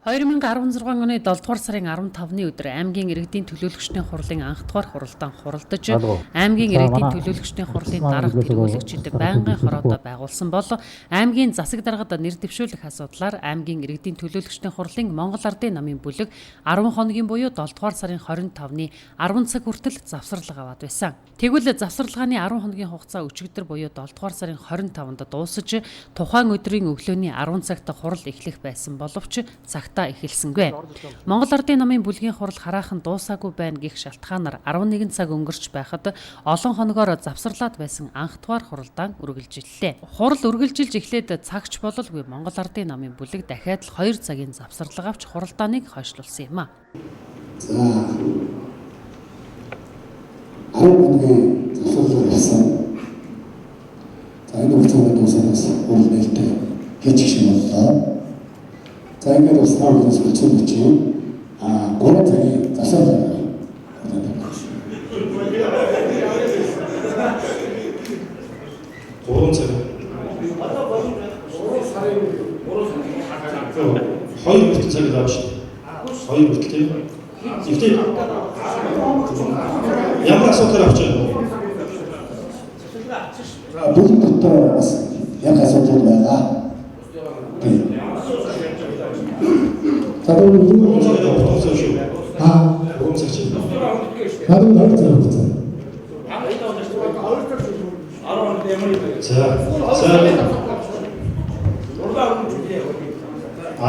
2016 оны 7 дугаар сарын 15-ны өдөр аймгийн иргэдийн төлөөлөгчдийн хурлын анх дугаар хуралдаан хуралдаж, аймгийн иргэдийн төлөөлөгчдийн хурлын дарга тэргүүлэгчид байнгын хороодоо байгуулсан бол аймгийн засаг даргад нэр дэвшүүлэх асуудлаар аймгийн иргэдийн төлөөлөгчдийн хурлын Монгол Ардын намын бүлэг 10 хоногийн буюу 7 дугаар сарын 25-ны 10 цаг хүртэл завсарлага аваад байсан. Тэгвэл завсарлагын 10 хоногийн хугацаа өчигдөр буюу 7 дугаар сарын 25-нд дуусаж, тухайн өдрийн өглөөний 10 цагт хурал эхлэх байсан боловч цагтаа эхэлсэнгүй. Монгол Ардын намын бүлгийн хурал хараахан дуусаагүй байна гэх шалтгаанаар 11 цаг өнгөрч байхад олон хоногоор завсарлаад байсан анх дугаар хуралдаан үргэлжиллээ. Хурал үргэлжилж эхлээд цагч бололгүй Монгол Ардын намын бүлэг дахиад л 2 цагийн завсарлага авч хуралдааныг хойшлуулсан юм а. За 10 хоногийн завсарлага явсан. За энэ хугацаанд дуусанаас хурал нээлттэй хийчих шиг боллоо. За ингээд бас та бүхнээс хүлцэн бичээ. 3 цагийн завсарлага хуралдаанд байна. 3 цаг. 3 сарын 3 2 хүртэл цаг авч шүү. 2 хүртэл тийм. Гэхдээ ямар асуудлаар авч байгаа вэ? За бүлэг дотор бас яг асуудал байгаа. Тийм. За тэгвэл 3 цаг авах тусаа шүү. 3 цаг чинь. надад 2 цаг өгсөн. За. За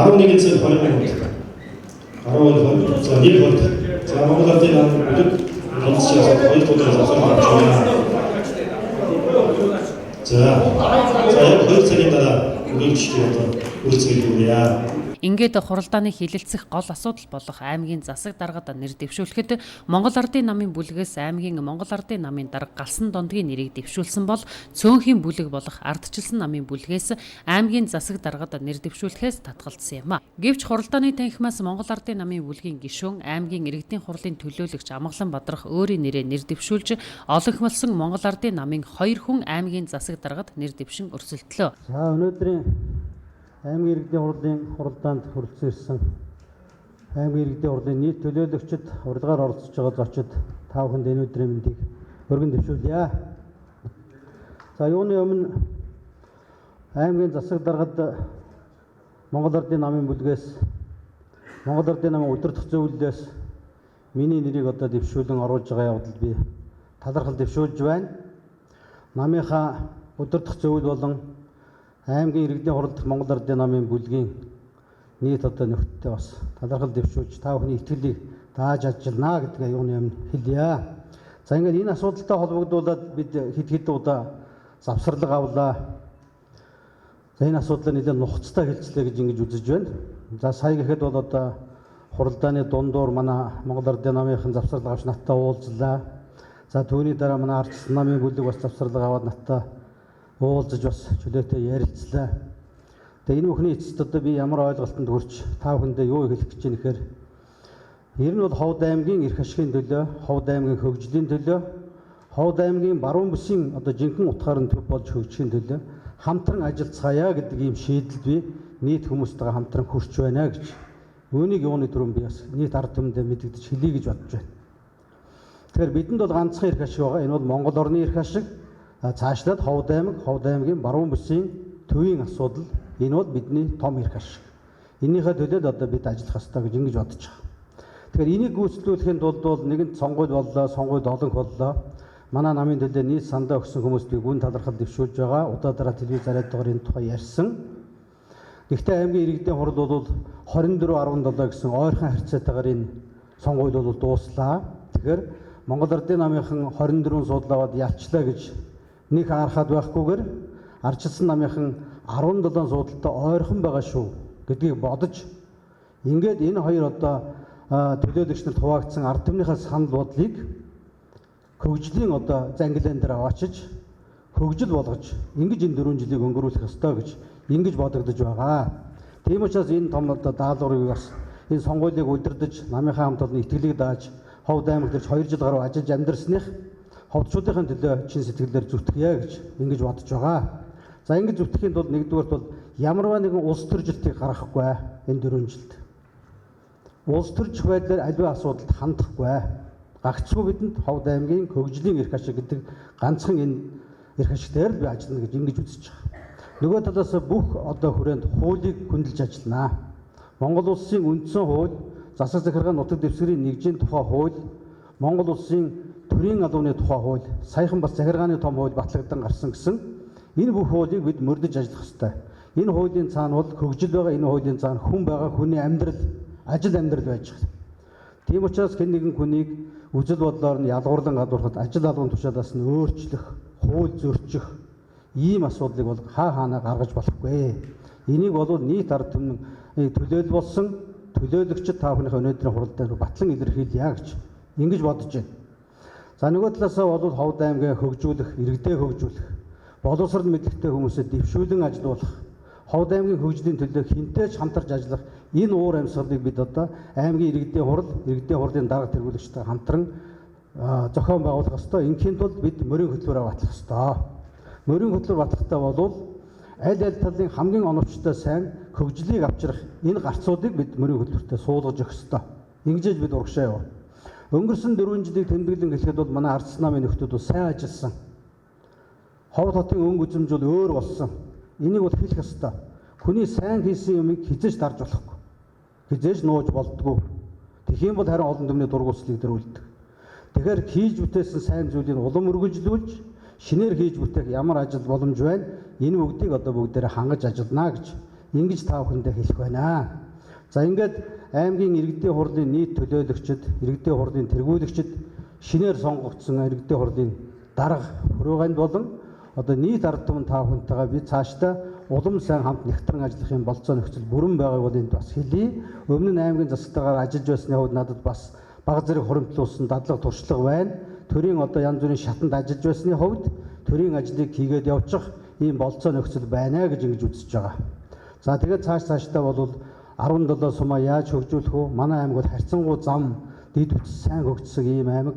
11 цаг 20 минут. 11 20. За 1 20. За Монгол Ардын намын бүлэг хэлцэж асуудал 2 удаа завсарлага авч байна. За. За яг 2 цагийн дараа үргэлжлэх одоо үйлцгийг хүргье. Ингээд хуралдааны хилэлцэх гол асуудал болох аймгийн засаг даргад нэр дэвшүүлэхэд Монгол Ардын намын бүлгээс аймгийн Монгол Ардын намын дарга Галсан Дондгийн нэрийг дэвшүүлсэн бол Цөөнхийн бүлэг болох Ардчилсан намын бүлгээс аймгийн засаг даргад нэр дэвшүүлэхээс татгалзсан юм а. Гэвч хуралдааны танхимаас Монгол Ардын намын бүлгийн гишүүн аймгийн иргэдийн хурлын төлөөлөгч Амгалан Бадрах өөрийн нэрээ нэр дэвшүүлж олон болсон Монгол Ардын намын 2 хүн аймгийн засаг даргад нэр дэвшин өрсөлдлөө. За өнөөдрийн аймгийн иргэдийн хурлын хуралдаанд хүрэлцэн ирсэн аймгийн иргэдийн хурлын нийт төлөөлөгчид, урилгаар оролцож байгаа зочид та бүхэнд энэ өдрийн мэндийг өргөн дэвшүүлье. За юуны өмнө аймгийн засаг даргад Монгол Ардын намын бүлгээс Монгол Ардын намын удирдах зөвлөлөөс миний нэрийг одоо дэвшүүлэн оруулж байгаа явдалд би талархал дэвшүүлж байна. Намынхаа удирдах зөвлөл болон аймгийн иргэдийн хурал дахь Монгол Ардын намын бүлгийн нийт одоо нөхдөдөө бас талархал дэвшүүлж та бүхний итгэлийг дааж ажиллана гэдгээ юуны өмнө хэлье. За ингээд энэ асуудалтай холбогдуулаад бид хэд хэд удаа завсарлага авлаа. За энэ асуудлаа нэлээд нухацтай хэлцлээ гэж ингэж үзэж байна. За сая гэхэд бол одоо хуралдааны дундуур манай Монгол Ардын намынхан завсарлага авч надтай уулзлаа. За түүний дараа манай Ардчилсан намын бүлэг бас завсарлага аваад надтай уулзаж бас чөлөөтэй ярилцлаа. Тэгээ энэ бүхний эцэст одоо би ямар ойлголтонд хүрч та бүхэндээ юу хэлэх гэж байна гэхээр ер нь бол Ховд аймгийн эрх ашигын төлөө, Ховд аймгийн хөгжлийн төлөө, Ховд аймгийн баруун бүсийн одоо жинхэнэ утгаар нь төв болж хөгжихийн төлөө хамтран ажиллацгаая гэдэг ийм шийдэлд би нийт хүмүүстэйгээ хамтран хүрч байна гэж. Үүнийг юуны түрүүн би бас нийт ард түмэндээ мэдэгдэж хэлье гэж бодож байна. Тэгэхээр бидэнд бол ганцхан эрх ашиг байгаа. Энэ бол Монгол орны эрх ашиг. Цаашлаад Ховд аймаг, Ховд аймгийн баруун бүсийн төвийн асуудал энэ бол бидний том эрх ашиг. Энийхээ төлөөд одоо бид ажиллах ёстой гэж ингэж бодож байгаа. Тэгэхээр энийг гүйцэтгүүлэхийн тулд бол нэгэнт сонгуул боллоо, сонгуульд олонх боллоо. Манай намын төлөө нийт сандаа өгсөн хүмүүст би гүн талархал дэвшүүлж байгаа. Удаа дараа телевиз яриадгаар энэ тухай ярьсан. Гэхдээ аймгийн иргэдийн хурал бол 24.17 гэсэн ойрхон харьцаатайгаар энэ сонгуул бол дууслаа. Тэгэхээр Монгол Ардын намынхан 24 суудлаа аваад ялчлаа гэж нэг харахад байхгүйгээр Ардчилсан намынхан 17 суудалтай ойрхон байгаа шүү гэдгийг бодож ингээд энэ хоёр одоо төлөөлөгч нарт хуваагдсан ард түмнийхээ санал бодлыг хөгжлийн одоо зангилан дээр аваачиж хөгжил болгож ингэж энэ 4 жилийг өнгөрүүлэх ёстой гэж ингэж бодогдож байгаа. Тийм учраас энэ том одоо даалгаврыг бас энэ сонгуулийг удирдах намынхаа хамт олонны итгэлийг дааж Ховд аймаг дэрч 2 жил гаруй ажиллаж амьдарсных ховдчуудын төлөө чин сэтгэлээр зүтгэе гэж ингэж бодож байгаа. За ингэж зүтгэхийн тулд нэгдүгээрт бол ямарваа нэгэн улс төржилтийг гаргахгүй энэ 4 жилд. Улс төрчих байдлаар аливаа асуудалд хандахгүй. Гагцхүү бидэнд Ховд аймгийн хөгжлийн эрх ашиг гэдэг ганцхан энэ эрх ашиг дээр л би ажиллана гэж ингэж үзэж байгаа. Нөгөө талаас бүх одоо хүрээнд хуулийг хүндэлж ажиллана. Монгол улсын үндсэн хууль, засаг захиргааны нутаг дэвсгэрийн нэгжийн тухай хууль, Монгол улсын төрийн албаны тухай хууль, саяхан бас захиргааны том хууль батлагдан гарсан гэсэн энэ бүх хуулийг бид мөрдөж ажиллах ёстой. Энэ хуулийн цаана бол хөгжил байгаа, энэ хуулийн цаана хүн байгаа, хүний амьдрал, ажил амьдрал байж байгаа. Тийм учраас хэн нэгэн хүнийг үзэл бодлоор нь ялгуурлан гадуурхад ажил албан тушаалаас нь өөрчлөх, хууль зөрчих ийм асуудлыг бол хаа хаанаа гаргаж болохгүй. Энийг бол нийт ард түмэн төлөөлөл болсон төлөөлөгчд та бүхнийхээ өнөөдрийн хуралдаанд батлан илэрхийлье гэж ингэж бодож байна. За нөгөө талаасаа бол Ховд аймгаа хөгжүүлэх, иргэдээ хөгжүүлэх, боловсрол мэдлэгтэй хүмүүсээ дэвшүүлэн ажилуулах, Ховд аймгийн хөгжлийн төлөө хинтэй ч хамтарч ажиллах энэ уур амьсгалыг бид одоо аймгийн иргэдийн хурал, иргэдийн хурлын дарга тэргүүлэгчтэй хамтран зохион байгуулах ёстой. Ингийн тулд бид мөрийн хөтөлбөрөөр батлах ёстой. Мөрийн хөтөлбөр батлахтаа бол аль аль талын хамгийн оновчтой сайн хөгжлийг авчрах энэ гарцуудыг бид мөрийн хөтөлбөртөө суулгаж өгөх ёстой. Ингэж бид урагшаа явна. Өнгөрсөн 4 жилийг тэмдэглэн хэлэхэд бол манай Ардс намын нөхдүүд бол сайн ажилласан. Ховд хотын өнгө үзэмж бол өөр болсон. Энийг бол хэлэх ёстой. Хүний сайн хийсэн юмыг хизээж дарж болохгүй. Хизээж нууж болдгоо. Тэгэх юм бол харин олон түмний дургуутслыг дөрүүлдэг. Тэгэхээр хийж бүтээсэн сайн зүйлийг улам үргэлжлүүлж, шинээр хийж бүтээх ямар ажил боломж байна? Энэ бүгдийг одоо бүгдээрээ хангаж ажиллана гэж ингэж та бүхэндээ хэлэх байна. За ингээд аймгийн иргэдийн хурлын нийт төлөөлөгчд, иргэдийн хурлын тэргүүлэгчд, шинээр сонгогдсон иргэдийн хурлын дарга хүрээнд болон одоо нийт ард түмэн та бүхэнтэйгээ би цаашдаа улам сайн хамт нэгтрэн ажиллах юм болцоо нөхцөл бүрэн байгааг бол энд бас хэлье. Өмнө нь аймгийн засагтайгаар ажиллаж байсны хувьд надад бас баг зэрэг хуримтлуулсан дадлага туршлага байна. Төрийн одоо янз бүрийн шатанд ажиллаж байсны хувьд төрийн ажлыг хийгээд явчих ийм болцоо нөхцөл байна гэж ингэж үзэж байгаа. За тэгээд цаашдаа бол 17 сумаа яаж хөгжүүлэх вэ? Манай аймаг бол харьцангуй зам дэд бүтц сайн хөгжсөн ийм аймаг.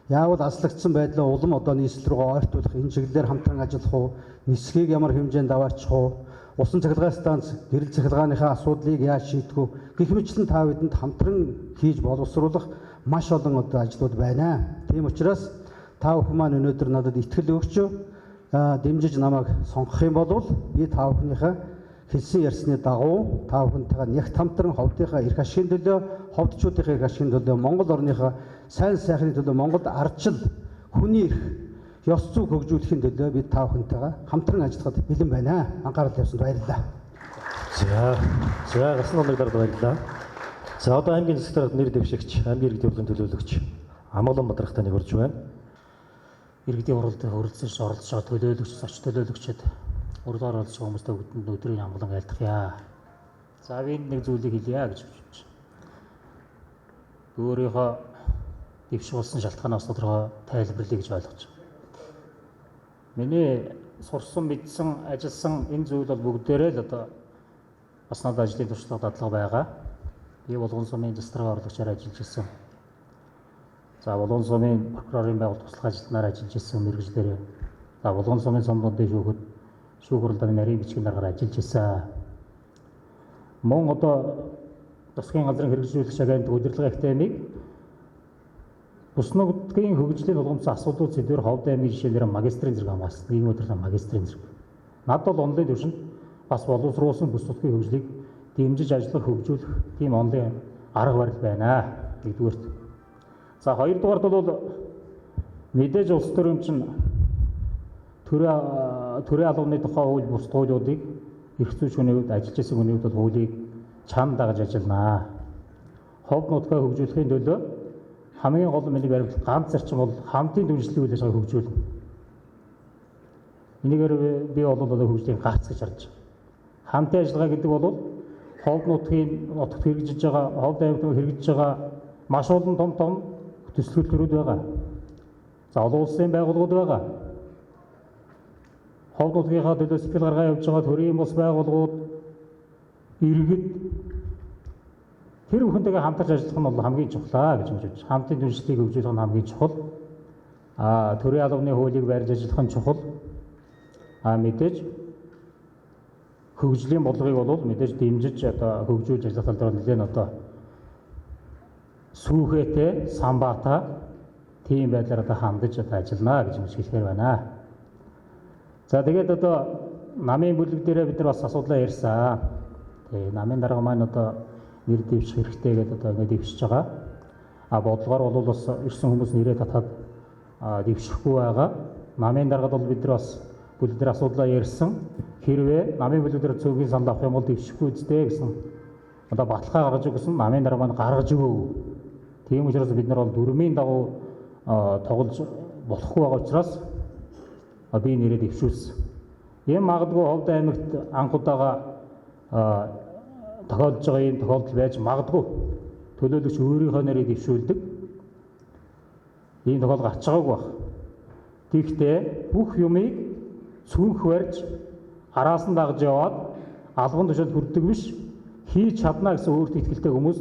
Яавал аслагдсан байдлаа улам одоо нийслэл рүү ойртуулах энэ чиглэлээр хамтран ажиллах уу? Нисхийг ямар хэмжээнд аваачих уу? Усан цахилгаан станц, гэрэл цахилгааныхаа асуудлыг яаж шийдэх вэ? Гэх мэтлэн та бидэнд хамтран хийж боловсруулах маш олон одоо ажлууд байна. Тийм учраас та бүхэн маань өнөөдөр надад итгэл өгч дэмжиж намайг сонгох юм бол би та бүхнийхээ хэлсэн ярьсны дагуу та бүхэнтэйгээ нягт хамтран ховдынхаа эрх ашигын төлөө, ховдчуудынхаа эрх ашигын төлөө, Монгол орныхоо сайн сайхны төлөө, Монголд ардчил хүний эрх, ёс зүйг хөгжүүлэхийн төлөө би та бүхэнтэйгээ хамтран ажиллахад бэлэн байна. Анхаарал тавьсанд баярлалаа. За гасан намыг дараад баярлалаа. За одоо аймгийн засаг даргад нэр дэвшигч, аймгийн иргэдийн хурлын төлөөлөгч Амгалан Бадрахтай нэг орж байна. Иргэдийн хурлд хүрэлцэж оролцож байгаа төлөөлөгч, зоч төлөөлөгчид урилгаар оролцож байгаа хүмүүстээ бүгдэнд өдрийн амгалан айлтгая. За би нэг зүйлийг хэлье гэж бодож байна. Өөрийнхөө дэвших болсон шалтгаанаас тодорхой тайлбарлая гэж ойлгож байна. Миний сурсан, мэдсэн, ажилласан энэ зүйл бол бүгдээрээ л одоо бас надад ажлын туршлага дадлага байгаа. Би Булган сумын засгийн орлогчоор ажиллаж ирсэн. За Булган сумын прокурорын байгууллага туслах ажилтнаар ажиллаж ирсэн мэргэжлээрээ. За Булган сумын сумдын шүүхэд шүүх хурлын нарийн бичгийн даргаар ажиллаж ирсэн. Мөн одоо засгийн газрын хэрэгжүүлэгч агент удирдлага академик бус нутгийн хөгжлийн тулгамдсан асуудлууд сэдвээр Ховд аймгийн жишээлээр магистрийн зэрэг хамгаалсан. Нийгмийн удирдлага магистрийн зэрэг. Над бол онлын түвшинд бас боловсруулсан бус нутгийн хөгжлийг дэмжиж ажиллах, хөгжүүлэх тийм онлын арга барил байна. Нэгдүгээрт. За хоёрдугаарт бол мэдээж улс төрийн чинь төрийн албаны тухай хууль, бус хуулиудыг эрх зүйч хүний хувьд, ажиллаж байсан хүний хувьд бол хуулийг чан дагаж ажиллана. Ховд нутгаа хөгжүүлэхийн төлөө хамгийн гол миний баримтлал ганц зарчим бол хамтын түншлэлийн үйл ажиллагааг хөгжүүлнэ. Энийгээр би бол одоо хөгжлийн гарц гэж харж байна. Хамтын ажиллагаа гэдэг бол ховд нутгийн нутагт хэрэгжиж байгаа, ховд аймагт хэрэгжиж байгаа маш олон том том төсөл хөтөлбөрүүд байгаа. За олон улсын байгууллагууд байгаа. Ховд нутгийнхаа төлөө сэтгэл гаргаа явж байгаа төрийн бус байгууллагууд, иргэд тэр бүхэнтэйгээ хамтарч ажиллах нь бол хамгийн чухлаа гэж бодож байна. Хамтын түншлэлийг хөгжүүлэх нь хамгийн чухал. Төрийн албаны хуулийг барьж ажиллах нь чухал. Мэдээж хөгжлийн бодлогыг бол мэдээж дэмжиж одоо хөгжүүлж ажиллах тал дээр нэлээд одоо сүүхээтэй, самбаатай тийм байдлаар одоо хандаж одоо ажиллана гэж юм хэлэхээр байна. За тэгээд одоо намын бүлэг дээрээ бид нар бас асуудлаа ярьсан. Тэгээ намын дарга маань одоо нэр дэвших хэрэгтэй гэдээ одоо ингээд дэвшиж байгаа. А бодлогоор бол бас ирсэн хүмүүс нэрээ татаад дэвшихгүй байгаа. Намын даргад бол бид нар бас бүлэг дээр асуудлаа ярьсан. Хэрвээ намын бүлэг дээр цөөнгийн санал авах юм бол дэвшихгүй үстэй гэсэн одоо баталгаа гаргаж өгсөн, намын дарга маань гаргаж өгөөгүй. Тийм учраас бид нар бол дүрмийн дагуу тоглож болохгүй байгаа учраас би нэрээ дэвшүүлсэн. Ийм магадгүй Ховд аймагт анх удаага тохиолдож байгаа ийм тохиолдол байж магадгүй. Төлөөлөгч өөрийнхөө нэрийг дэвшүүлдэг. Ийм тохиолдол гарч байгаагүй баг. Тэгэхдээ бүх юмыг цүнх барьж араас нь дагаж яваад албан тушаалд хүрдэг биш, хийж чадна гэсэн өөртөө итгэлтэй хүмүүс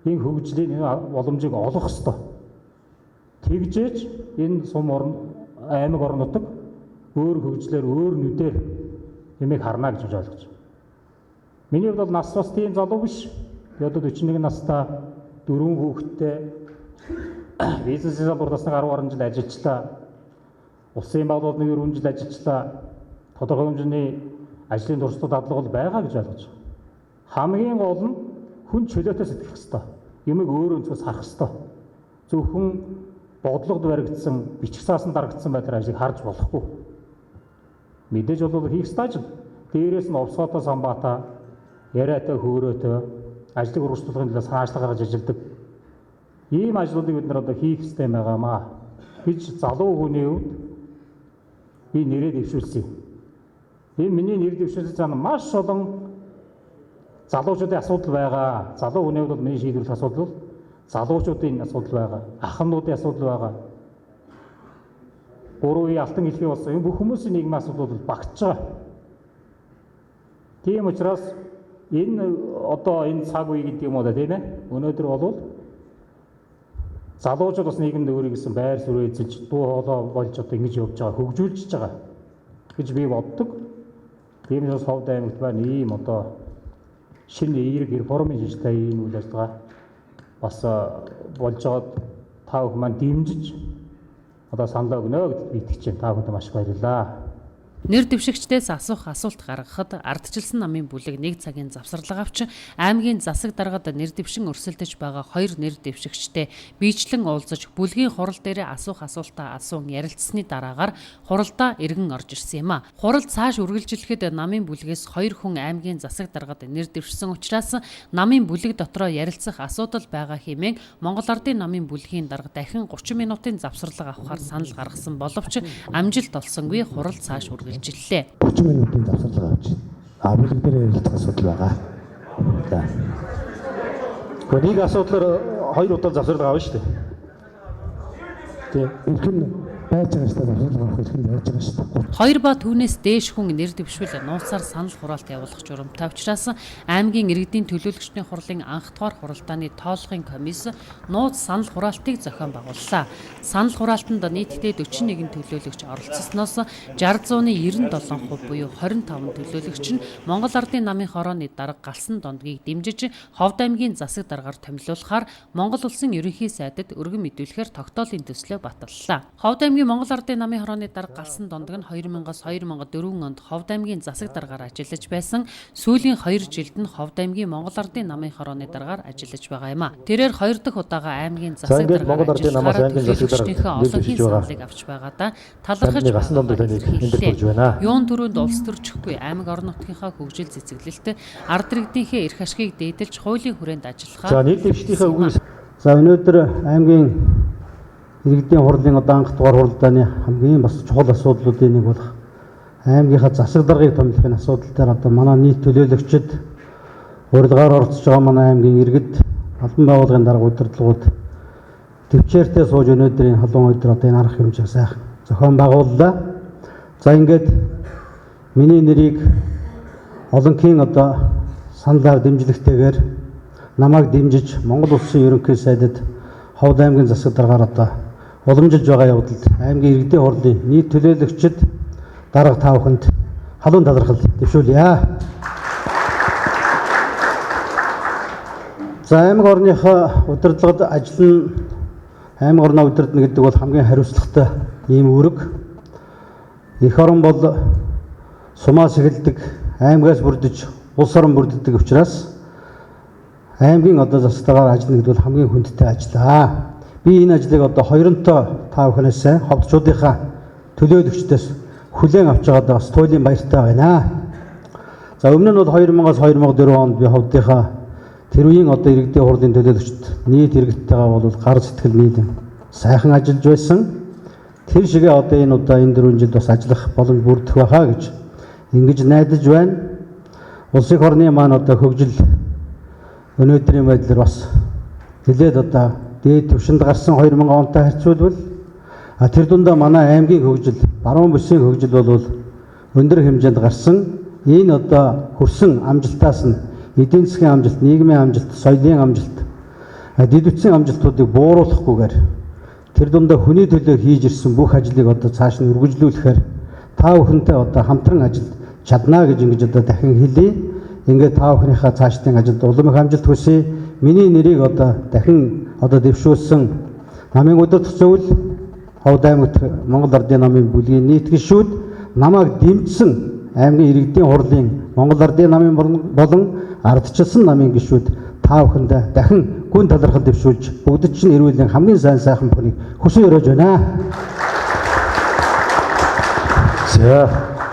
энэ хөгжлийн энэ боломжийг олох ёстой. Тэгжээж энэ сум орн аймаг орон нутаг өөр хөгжлөөр өөр нүдээр юмыг харна гэж ойлгож байна. Миний хувьд бол нас бас тийм залуу биш. Би одоо 41 настай, 4 хүүхэдтэй, бизнесийн салбарт бас 10 гаруй жил ажиллажлаа. Улсын байгууллагад 1 жил ажиллажлаа. Тодорхой хэмжээний ажлын туршлага дадлага бол байгаа гэж ойлгож байна. Хамгийн гол нь хүн чөлөөтэй сэтгэх ёстой. Юмыг өөр өнцгөөс харах ёстой. Зөвхөн бодлогод баригдсан, бичих цаасан дарагдсан байдлаар ажлыг харж болохгүй. Мэдээж бол хийх ёстой ажил. Дээрээс нь овсгоотой самбаатай, яриатай хөөрөөтэй, ажлыг урагшлуулахын төлөө санаачлал гаргаж ажилладаг. Ийм ажлуудыг бид нар одоо хийх ёстой байгаамаа гэж залуу хүний хувьд би нэрээ дэвшүүлсэн юм. Энэ миний нэр дэвшүүлсэн цаана маш олон залуучуудын асуудал байгаа. Залуу хүний хувьд бол миний шийдвэрлэх асуудал бол залуучуудын асуудал байгаа. Ахмадуудын асуудал байгаа. Гурван үеийн алтан хэлхий болсон. Энэ бүх хүмүүсийн нийгмийн асуудлууд бол багтж байгаа. Тийм учраас энэ одоо энэ цаг үе гэдэг юм уу да, тийм ээ. Өнөөдөр бол залуучууд бас нийгэмд өөрийг гэсэн байр суурь эзэлж, дуу хоолой болж одоо ингэж явж байгаа, хөгжүүлж байгаа гэж би боддог. Тийм учраас Ховд аймагт байна ийм одоо шинэ эерэг реформын шинжтэй ийм үйл ажиллагаа бас болж байгаад та бүхэн маань дэмжиж одоо саналаа өгнө гэдэгт би итгэж байна. Та бүхэнд маш их баярлалаа. Нэр дэвшигчдээс асуух асуулт гаргахад ардчилсан намын бүлэг нэг цагийн завсарлага авч аймгийн засаг даргад нэр дэвшин өрсөлдөж байгаа хоёр нэр дэвшигчтэй биечлэн уулзаж бүлгийн хурал дээр асуух асуултаа асуун ярилцсаны дараагаар хуралдаа эргэн орж ирсэн юм а. Хурал цааш үргэлжлэхэд намын бүлгээс хоёр хүн аймгийн засаг даргад нэр дэвшсэн учраас намын бүлэг дотроо ярилцах асуудал байгаа хэмээн Монгол Ардын намын бүлгийн дарга дахин 30 минутын завсарлага авахар санал гаргасан боловч амжилт олсонгүй хурал цааш үргэлжлээ. 30 минутын завсарлага авч. А бүлэг дээр ярилцах асуудал байгаа. За. Гэхдээ нэг асуудлаар хоёр удаа завсарлага авна шүү дээ. Тийм. Эрх нь байж байгаа шүү дээ. Завсарлага авах эрх нь байж байгаа шүү дээ. Хоёр ба түүнээс дээш хүн нэр дэвшвэл нууцаар санал хураалт явуулах журамтай учраас аймгийн иргэдийн төлөөлөгчдийн хурлын анх дугаар хуралдааны тооллогын комисс нууц санал хураалтыг зохион байгууллаа. Санал хураалтанд нийтдээ 41 төлөөлөгч оролцсоноос 60.97% буюу 25 төлөөлөгч нь Монгол Ардын намын хорооны дарга Галсан Дондгийг дэмжиж Ховд аймгийн засаг даргаар томилуулахаар Монгол Улсын ерөнхий сайдад өргөн мэдүүлэхээр тогтоолын төслөө баталлаа. Ховд аймгийн Монгол Ардын намын хорооны дарга Галсан Дондог нь 2000-аас 2004 онд Ховд аймгийн засаг даргаар ажиллаж байсан. Сүүлийн 2 жилд нь Ховд аймгийн Монгол Ардын намын хорооны даргаар ажиллаж байгаа юм а. Тэрээр хоёр дахь удаага аймгийн засаг даргаар ажиллахаар төлөөлөгчдийнхөө олонхын саналыг авч байгаадаа талархаж байгаа. Юун түрүүнд улс төрчихгүй аймаг орон нутгийнхаа хөгжил цэцэглэлт ард иргэдийнхээ эрх ашигыг дээдэлж хуулийн хүрээнд ажиллахаа. За нэр дэвшдийнхээ үгээс за өнөөдөр аймгийн иргэдийн хурлын одоо анх дугаар хуралдааны хамгийн бас чухал асуудлуудын нэг болох аймгийнхаа засаг даргыг томилохын асуудал дээр одоо манай нийт төлөөлөгчид урилгаар оролцож байгаа манай аймгийн иргэд албан байгууллагын дарга удирдлагууд төвчээртэй сууж өнөөдрийн халуун өдөр одоо энэ арга хэмжээ сайхан зохион байгууллаа. За ингээд миний нэрийг олонхын одоо саналаар дэмжлэгтэйгээр намайг дэмжиж Монгол Улсын ерөнхий сайдад Ховд аймгийн засаг даргаар одоо уламжилж байгаа явдалд аймгийн иргэдийн хурлын нийт төлөөлөгчид дарга та бүхэнд халуун талархал дэвшүүлье. За аймаг орныхоо удирдлагад ажиллана, аймаг орноо удирдна гэдэг бол хамгийн хариуцлагатай ийм үүрэг. Эх орон бол сумаас эхэлдэг, аймгаас бүрдэж, улс орон бүрддэг учраас аймгийн одоо засагтайгаар ажиллана гэдэг бол хамгийн хүндтэй ажил аа. Би энэ ажлыг одоо хоёронтой та бүхнээс ховдчуудынхаа төлөөлөгчдөөс хүлээн авч байгаад бас туйлын баяртай байна. За өмнө нь бол 2000-аас 2004 онд би ховдынхаа тэр үеийн одоо иргэдийн хурлын төлөөлөгчд нийт иргэдтэйгээ бол гар сэтгэл нийлэн сайхан ажиллаж байсан. Тэр шигээ одоо энэ удаа энэ 4 жилд бас ажиллах боломж бүрдэх байхаа гэж ингэж найдаж байна. Улс их орны маань одоо хөгжил өнөөдрийн байдлаар бас нэлээд одоо дээд түвшинд гарсан 2000 онтой харьцуулбал тэр дундаа манай аймгийн хөгжил, баруун бүсийн хөгжил бол өндөр хэмжээнд гарсан. Энэ одоо хүрсэн амжилтаас нь эдийн засгийн амжилт, нийгмийн амжилт, соёлын амжилт, дэд үтсийн амжилтуудыг бууруулахгүйгээр тэр дундаа хүний төлөө хийж ирсэн бүх ажлыг одоо цааш нь үргэлжлүүлэхээр та бүхэнтэй одоо хамтран ажиллаж чаднаа гэж ингэж одоо дахин хэлье. Ингээд та бүхнийхээ цаашдын ажилд улам их амжилт хүсье. Миний нэрийг одоо дахин одоо дэвшүүлсэн намын удирдах зөвлөл, Ховд аймагт Монгол Ардын намын бүлгийн нийт гишүүд, намайг дэмжсэн аймгийн иргэдийн хурлын Монгол Ардын намын болон ардчилсан намын гишүүд та бүхэндээ дахин гүн талархал дэвшүүлж бүгд чинь эрүүлийн хамгийн сайн сайхан бүхнийг хүсэн өрөөж байна. За.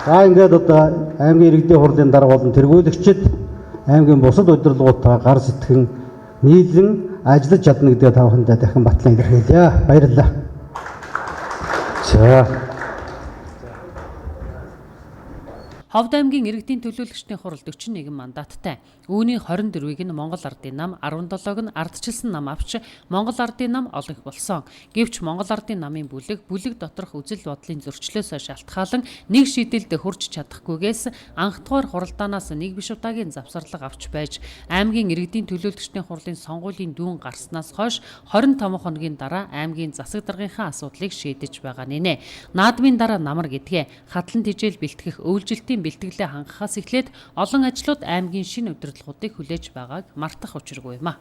За ингээд одоо аймгийн иргэдийн хурлын дарга болон тэргүүлэгчид аймгийн бусад удирдлагуудтайгаа гар сэтгэн нийлэн ажиллаж чадна гэдгээ та бүхэндээ дахин батлан илэрхийлье. Баярлалаа. За. Ховд аймгийн иргэдийн төлөөлөгчдийн хурал 41 мандаттай. Үүний 24-ийг нь Монгол Ардын нам, 17-г нь ардчилсан нам авч Монгол Ардын нам олон их болсон. Гэвч Монгол Ардын намын бүлэг доторх үзэл бодлын зөрчлөөсөө шалтгаалan нэг шийдэлд хүрч чадахгүйгээс анхдугаар хуралдаанаас нэг биш удаагийн завсарлага авч байж аймгийн иргэдийн төлөөлөгчдийн хурлын сонгуулийн дүүн гарснаас хойш 25 хоногийн дараа аймгийн засаг даргынхаа асуудлыг шийдэж байгаа нэ. Наадмын дараа намар гэдгээ хатлан тижэл бэлтгэх өвлжилтийн бэлтгэлээ хангахаас эхлээд олон ажлууд аймгийн шинэ удирдлагуудыг хүлээж байгааг мартах учиргүй юм а.